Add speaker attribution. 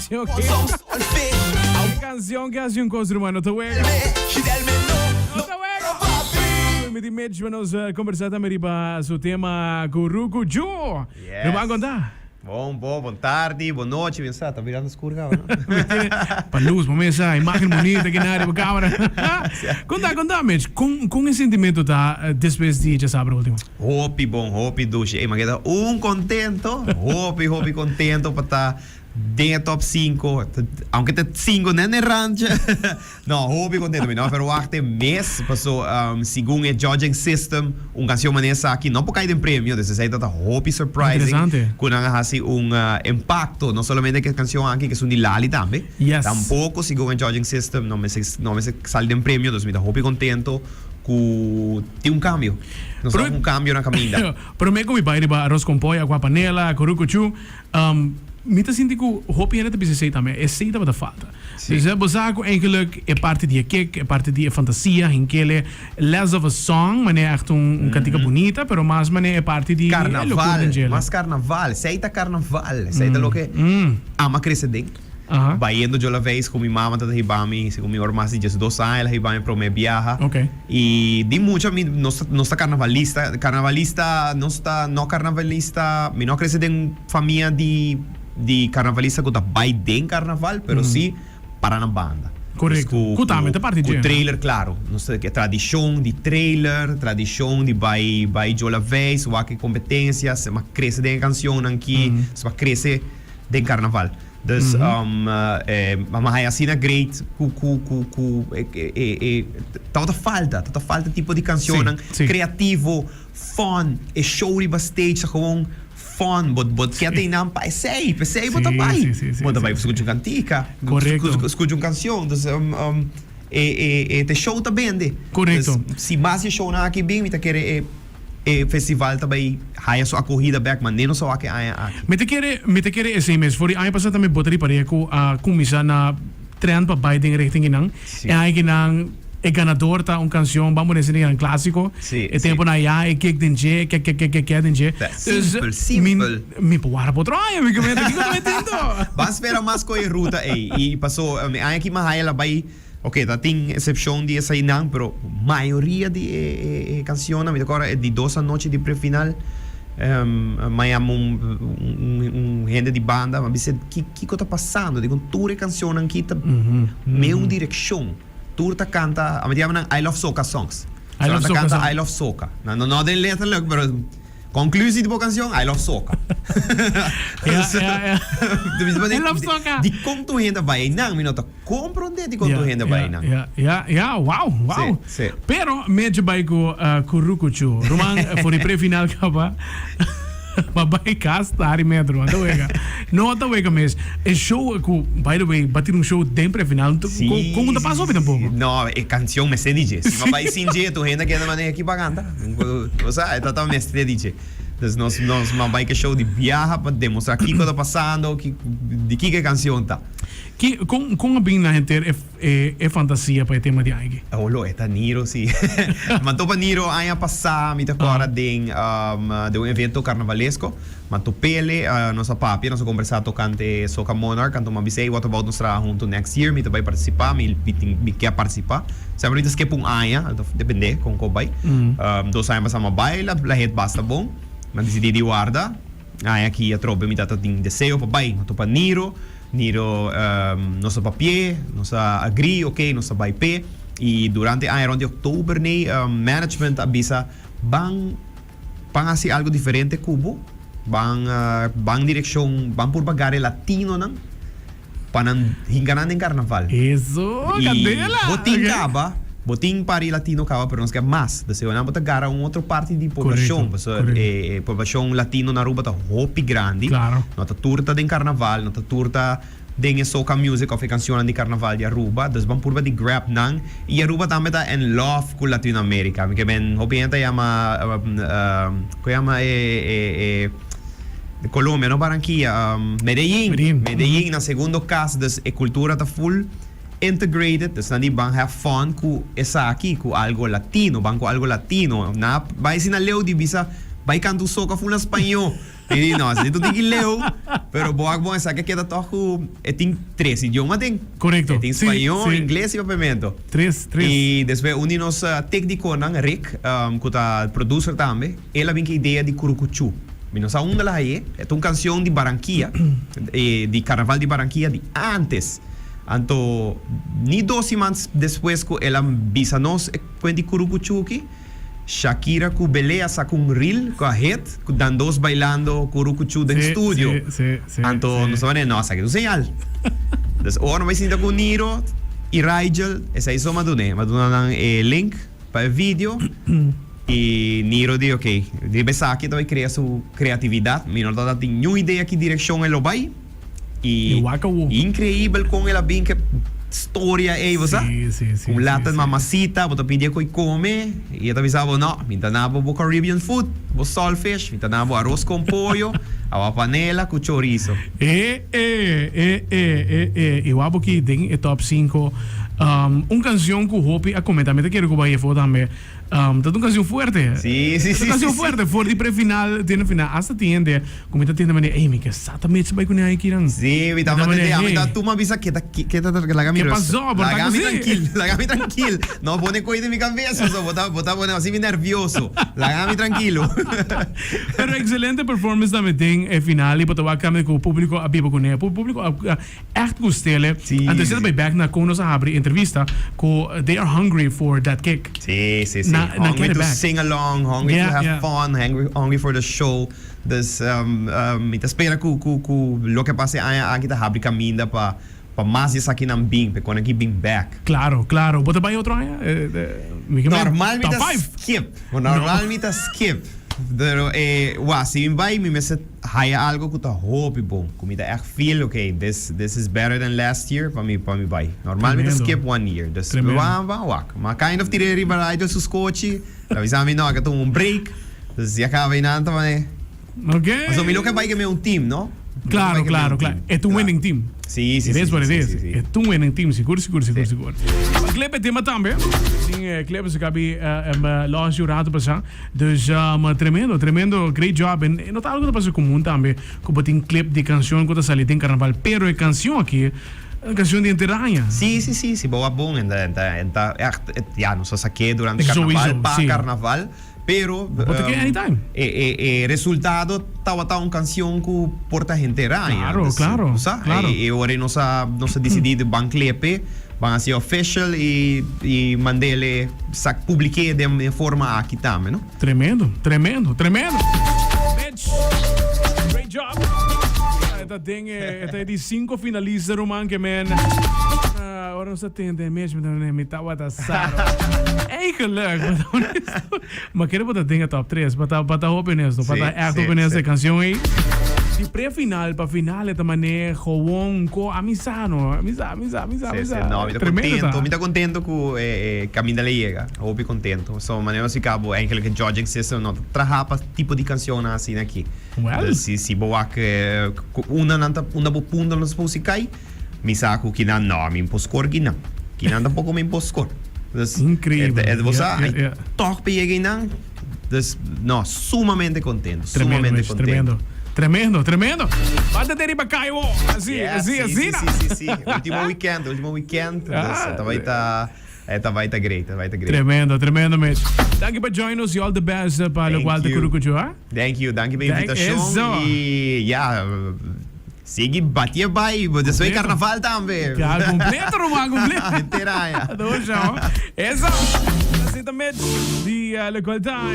Speaker 1: canción que E canción que hace un cos ruman no ta wega. No ta wega. Mi di Mitch, we nos conversa tambe riba su tema Kuruku Ju.
Speaker 2: Yes.
Speaker 1: Ruman conta.
Speaker 2: Bon, bon, bon tardi, bon nochi, bien sa, ta mirando skur caba, no?
Speaker 1: Pa luz, pa mesa, imagen bonita que na riba camera. Conta, conta Mitch, con con e sentimento ta despues di djasabra ultimo?
Speaker 2: Hopi bon, hopi dushi. Ey, ma keda un contento, hopi, hopi contento pa ta den e top cinco. Aunke ta cinco net den randje. No, hopi contento. Mi no a verwacht e mes, paso segun e judging system, un cancion manera esaki no por cay den premio. Dus esey ta ta hopi surprising.
Speaker 1: Interesante.
Speaker 2: Cu nan a haci un impacto, no solamente cu e cancion aki, cu esun di Lali tambe.
Speaker 1: Yes.
Speaker 2: Tampoco segun e judging system no mester, no mester sali den premio. Dus mi ta hopi contento cu tin un cambio. Nos
Speaker 1: Pero
Speaker 2: ta un cambio na caminda.
Speaker 1: Prome cu mi bay riba arroz con pollo, agua panela, curucuchu, mi ta sinti cu hopi hende ta bisa esey tambe. Esey tabata falta.
Speaker 2: Si.
Speaker 1: Dus bo sa cu eigenlijk e parti di e kick, e parti di e fantasia, hinkele, less of a song, manera echt un cantica bunita, pero mas manera e parti di e locura den
Speaker 2: Carnaval,
Speaker 1: djele.
Speaker 2: mas carnaval. Esey ta carnaval. Esey ta loke ama crece den. Bayendo yo la vez cu mi mama ta hiba mi, segun mi ora mas di diesdos aña el a hiba mi prome biaha. Y di mucha mi nos nos ta carnavalista, carnavalista nos ta no carnavalista, mi no a crece den famia di di carnavalista cu ta bay den carnaval, pero si para na banda.
Speaker 1: Correcto.
Speaker 2: Cu
Speaker 1: Cu tambe ta parti
Speaker 2: cu
Speaker 1: dje, no?
Speaker 2: trailer, claro. Nos ta e tradicion di trailer, tradicion di bay bay yo la vez, wak e competencia, se a crece den e cancionnan ki, se a crece den carnaval. Dus mama haya asina great cu cu cu cu e tabata falta, tabata falta tipo di cancionnan creativo, fun, e show riba stage ta gewoon fun, bo bo kier ta einan pa esey, pa esey bo ta bay, bo ta bay pa scucha un cantica, scucha un cancion, dus e e e show ta bende. Dus si mas di e shownan aki bin mi ta kere e. E festival ta bay haya su acogida bek, ma ne nos a wak e aña aki.
Speaker 1: Mi ta kere, mi ta kere esey mes. For di aña pasa tambe bo ta ripar'é cu a cuminsa na trend pa bay den richting kinan.
Speaker 2: Si.
Speaker 1: E aña kinan e ganador ta un cancion, ban pone esey den clasico.
Speaker 2: Si,
Speaker 1: E
Speaker 2: si.
Speaker 1: temponan aya e kick den dje, kek kek kek kek kek den dje.
Speaker 2: Ta
Speaker 1: Dus
Speaker 2: simpel,
Speaker 1: mi,
Speaker 2: simpel.
Speaker 1: mi por wara pa otro aña, mi kementa kiko ta metiendo.
Speaker 2: Ban spera mas cu e ruta ey. Y paso e aña aki mi a haya la bay. Ok, ta tin excepcion di esainan, pero mayoria di e cancionnan, mi ta acorda e di dos anochi di prefinal, mi a yama un hende di banda, mi a bisa kico ta pasando, dicon tur e cancionnan aki ta meun direccion, tur ta canta, ami ta yama nan I love soca songs,
Speaker 1: I love
Speaker 2: nan ta
Speaker 1: soca
Speaker 2: canta
Speaker 1: songs.
Speaker 2: I love soca, no den letterlijk, pero. Conclusie di bo cancion, I love soca.
Speaker 1: Ja, ja, ja. I love soca.
Speaker 2: Di con tur hende a bai einan, mi no ta comprende di con tur hende a bai einan.
Speaker 1: Ja, ja, ja, wow, wow.
Speaker 2: Si, si.
Speaker 1: Pero Medje bai cu Curucuchu. Ruman, for di pre-final caba, pa bai cas ta hari met, ruman. Ta wega. No ta wega mes. E show cu, by the way, ba tin un show den pre-final,
Speaker 2: Si,
Speaker 1: con ta pasa
Speaker 2: si,
Speaker 1: hopi tampoco?
Speaker 2: si. No, e cancion mester di dje. Si mi a bai sin dje, tur hende a keda manera ki pa canta. Bo sa, e ta mester di dje. Dus nos nos a bai ke show di biaha pa demostra kiko ta pasando, ki di kiko e cancion ta.
Speaker 1: Ki, kon kon a bin na henter e e e fantasia pa e tema di aña aki?
Speaker 2: Oh lo, e ta Niro si. Mi a topa Niro aña pasa, mi ta kòrda den den un evento carnavalesco. Mi a top'ele, nos a papia, nos a kombersá tokante Soca Monarch, anto mi a bisa, ey, what about nos traha huntu next year, mi ta bai partisipá, mi mi tin mi ke partisipá. Semper mi ta skip un aña, ta dependé kon ku bai. Dos aña pasá mi a bai, la la hit basta bon, mi a disidí di warda. Aña aki atrobe mi tata tin deseo pa bai, mi a topa Niro, Niro nos a papi'é, nos a agree, ok, nos ta bai p'e. I durante aña rònt di òktober nei, management a bisa, ban. Ban hasi algo diferente ku bo. Ban ban direkshon, ban purba gara e latinonan pa nan hinka nan den karnaval.
Speaker 1: Eso,
Speaker 2: I
Speaker 1: kandela!
Speaker 2: bo tin
Speaker 1: Ok.
Speaker 2: kaba, bo tin par di latino kaba, pero nos ke mas. Dus e nan bo ta gara un otro parti di poblashon,
Speaker 1: Korekto,
Speaker 2: pasobra
Speaker 1: korekto.
Speaker 2: e poblashon latino na Aruba ta hopi grandi.
Speaker 1: Klaro.
Speaker 2: No ta tur ta den karnaval, no ta tur ta den e soca music of e cancionnan di carnaval di Aruba, dus ban purba di grab nan y Aruba tambe ta in love cu Latinoamerica, mi ke men hopi hende ta yama cu yama e e e Colombia no Barranquilla Medellin,
Speaker 1: Medellin,
Speaker 2: Medellin nan segundo cas, dus e cultura ta full integrated, dus nan di ban have fun cu esaki cu algo latino, ban cu algo latino, nan a bay asina leu di bisa bay canta un soca full na spaño. Mi di no, esei ta un tiki leu, pero bo a bon esaki a keda tòg ku e tin tres idioma den.
Speaker 1: Korekto.
Speaker 2: E tin
Speaker 1: Sí,
Speaker 2: spañó,
Speaker 1: sí.
Speaker 2: ingles i papiamento.
Speaker 1: Tres, tres.
Speaker 2: I despues un di nos téknikonan, Rick, ku ta producer tambe, el a bin ku e idea di Kurukuchú. Mi no sa unda el a hañ'é. E ta un kansion di Barranquilla, di karnaval di Barranquilla di ántes. Anto ni dos siman despues ku el a bisa nos e kuent di Kurukuchú aki, Shakira ku Belé a saka un reel ku a hit ku dan dos bailando Kurukuchú den studio. Anto nos a manera, no, esaki ta un señal. Dus ora nos bai sinta ku Niro i Rigel, esei so m'a dun'é. M'a duna nan e link pa e video i Niro di ok, riba esaki ta bai krea su kreatividat. Mi no tabata tin niun idea ki direkshon e lo bai. I
Speaker 1: E wak awo.
Speaker 2: Increibel kon el a bin ke storia ei, bo sa?
Speaker 1: Sí, sí, sí,
Speaker 2: Un
Speaker 1: sí,
Speaker 2: lata
Speaker 1: sí.
Speaker 2: mamacita, bo ta pidi e koi come, i e ta bisa bo, no, mi ta na bo bo Caribbean food, bo saltfish, mi ta na bo aros con pollo, awa panela cu chorizo.
Speaker 1: E, e, e, e, e, e. I wak bo ki den e top cinco, um, un cancion cu hopi a comenta, mi ta kere cu bo a hefo tambe. Um, ta un canción fuerte.
Speaker 2: Sí, sí,
Speaker 1: Ta
Speaker 2: sí,
Speaker 1: un canción
Speaker 2: sí, sí.
Speaker 1: fuerte. For di pre-final, tiene final. Hasta tiende, como ta tiende mane, ey, mi ke sa ta mechi bai kune ai kiran.
Speaker 2: Sí, mi ta
Speaker 1: Mi ta
Speaker 2: mane,
Speaker 1: mane,
Speaker 2: mi ta
Speaker 1: hey.
Speaker 2: tuma bisa keda keda laga mi
Speaker 1: Ke
Speaker 2: rust.
Speaker 1: pasó? Por
Speaker 2: Laga
Speaker 1: ta
Speaker 2: mi
Speaker 1: kusi.
Speaker 2: trankil, laga mi trankil. No pone koi den mi kabesa, so bo ta bo ta pone así mi nervioso. Laga mi trankilo.
Speaker 1: Pero excelente performance tambe den e final y bo ta wak tambe ku publico a biba kune. Publico a Echt gustele.
Speaker 2: Sí,
Speaker 1: Anto esei ta
Speaker 2: sí.
Speaker 1: bai bek na kon nos a habri entrevista ku they are hungry for that kick.
Speaker 2: Sí, sí, sí.
Speaker 1: Na, na
Speaker 2: Hungry
Speaker 1: get it
Speaker 2: to
Speaker 1: back.
Speaker 2: sing along, hungry to
Speaker 1: Yeah,
Speaker 2: have
Speaker 1: yeah.
Speaker 2: fun, hungry, hungry for the show. Dus um, um, mi ta spera ku, ku, ku loke pasa e aña aki ta habri kaminda pa, pa mas di esakinan bin, pa e kon aki bin bek.
Speaker 1: Claro, claro. Bo ta bai otro aña? Eh, eh, mi ke men
Speaker 2: Normal mi
Speaker 1: top
Speaker 2: ta
Speaker 1: five.
Speaker 2: skip. Normal mi ta skip. Pero eh, wa, si mi bai mi mester Haya algo cu ta hopi bon, cu mi ta echt feel ok, this this is better than last year pa mi pa mi bay. Normal mi ta
Speaker 1: Tremendo.
Speaker 2: skip one year, dus
Speaker 1: Tremendo.
Speaker 2: ban ban wak. Ma kind of tir'é riba Rigel su scochi, ta bisa mi no, a tuma un break, dus ya caba einan ta mane.
Speaker 1: Ok.
Speaker 2: Pasobra mi lo ke bay ke mi un team, no? Mi lo ke
Speaker 1: Claro,
Speaker 2: bay ke mi
Speaker 1: claro,
Speaker 2: un
Speaker 1: claro.
Speaker 2: team.
Speaker 1: E ta un winning team.
Speaker 2: Sí, sí,
Speaker 1: It
Speaker 2: sí,
Speaker 1: is what it
Speaker 2: sí,
Speaker 1: is.
Speaker 2: sí, sí.
Speaker 1: E ta un winning team, sigur, sigur, sigur,
Speaker 2: Sí.
Speaker 1: sigur. Pa clip e tema tambe. Tin eh, clip su cabi eh, em, eh, los un rato pasa. Dus um, tremendo, tremendo, great job. En no ta algo ta pasa común tambe, ku bo tin clip di canción ku ta sali den carnaval, pero e canción aki, un canción di henter aña.
Speaker 2: Sí, sí, sí, si bo wak bon en ta, en ta, en ta echt, et, ja, nos a sak'é durante
Speaker 1: Sowieso,
Speaker 2: carnaval, pa
Speaker 1: sí.
Speaker 2: carnaval, pero,
Speaker 1: Bo ta kere anytime.
Speaker 2: e, e, e resultado tabata un canción ku por ta henter aña.
Speaker 1: Claro,
Speaker 2: Dus,
Speaker 1: claro,
Speaker 2: bo sa,
Speaker 1: claro.
Speaker 2: e, e ora nos a, nos a disidí di ban clip'é, Ban hasi official y y mandele sa publike den e forma aki tambe no.
Speaker 1: Tremendo, tremendo, tremendo. Mitch, great job. E ta den e, e ta e di cinco finalista ruman ke men. Ah, ora nos ta tende Mitch, mi ta mane, mi tabata sa. Eigenlijk, pa ta honesto. Ma kere bo ta den e top tres, pa ta, pa ta hopi honesto, pa
Speaker 2: Sí,
Speaker 1: ta echt
Speaker 2: sí,
Speaker 1: hopi honesto
Speaker 2: sí.
Speaker 1: e cancion ei. Di pre-final pa final e ta mane gewoon ko a mi sa no, a mi sa, a mi sa, a mi sa, a mi
Speaker 2: Sí, sí.
Speaker 1: sa.
Speaker 2: No, mi ta
Speaker 1: Tremendo
Speaker 2: contento,
Speaker 1: ta.
Speaker 2: mi ta contento cu e, e caminda le yega. Hopi contento. So, manera nos a bo eigenlijk e judging system no ta traha pa tipo di cancionnan asina aki.
Speaker 1: Well.
Speaker 2: Dus si, si bo wak eh, cu unda nan ta, unda bo punto nan ta supposed cay, Mi sa ku kinan no, mi por score kinan. Kinan tampoko mi por score. Dus,
Speaker 1: Increíble.
Speaker 2: Et, et, bo sa,
Speaker 1: Ja, ja, ja.
Speaker 2: toch pe yega einan. Dus, no, sumamente contento.
Speaker 1: Tremendo,
Speaker 2: sumamente
Speaker 1: Mitch,
Speaker 2: contento.
Speaker 1: tremendo. Tremendo, tremendo. Bate de riba kai wo. Así,
Speaker 2: Yeah,
Speaker 1: así,
Speaker 2: sí,
Speaker 1: así.
Speaker 2: sí,
Speaker 1: na.
Speaker 2: sí, sí, sí. Último weekend, último weekend. Dus,
Speaker 1: Ah.
Speaker 2: ta bai ta, eh, ta bai ta great, ta bai ta great.
Speaker 1: Tremendo, tremendo, Mitch. Dank je pa join us y all the best eh, pa
Speaker 2: Thank
Speaker 1: lo cual te
Speaker 2: you.
Speaker 1: Curucucho, ah?
Speaker 2: Thank you, dank je pa
Speaker 1: Thank-
Speaker 2: invitacion.
Speaker 1: Eso.
Speaker 2: Y ja, Sigui batié bai, bo despues
Speaker 1: Completo.
Speaker 2: carnaval tambe.
Speaker 1: Ja, completo, ruman, completo.
Speaker 2: Henter aña.
Speaker 1: Doe zo. Eso. Así también. Di uh, local time.